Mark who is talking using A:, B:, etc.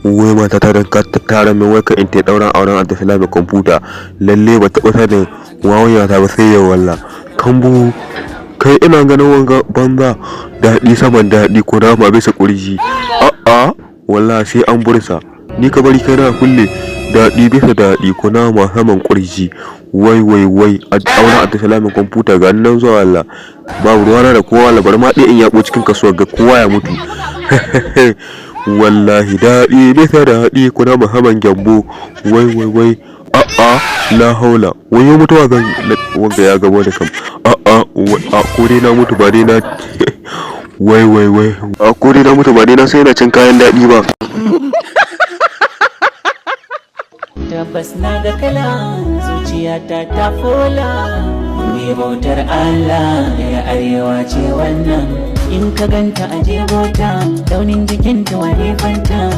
A: Wai mata ta ka tara min wai ka in ta ɗauran auren Abdulsalam mai kwamfuta. Lalle ba taɓa sanin wawan ta ba sai yau walla. Kambu kai, ina ganin wanga banza, daɗi saman daɗi, kunama bisa ƙurji. A'a, wallahi sai an bursa ni ka bari kai na kulle. Daɗi bisa daɗi, kunama saman ƙurji. Wai wai wai, auren Abdulsalam mai kwamfuta, ga nan zuwa. Wallah babu ruwana da kowa, labar ma ɗaya in yaɓo cikin kasuwar ga kowa ya mutu. Wallahi daɗi bisa daɗi, kunama saman gyambo. Wai wai wai, a'a, la haula, wayo mutuwa zan. Wanga ya gamo da kam. A'a, a ko dai na mutu ba dai na. Wai wai wai, a ko dai na mutu ba dai na sai na cin kayan daɗi ba.
B: Tabbas na ga kala, zuciyata ta fola. Mai bautar Allah ya arewa ce wannan. In ka ganta a jebota, launin jikinta wani fanta.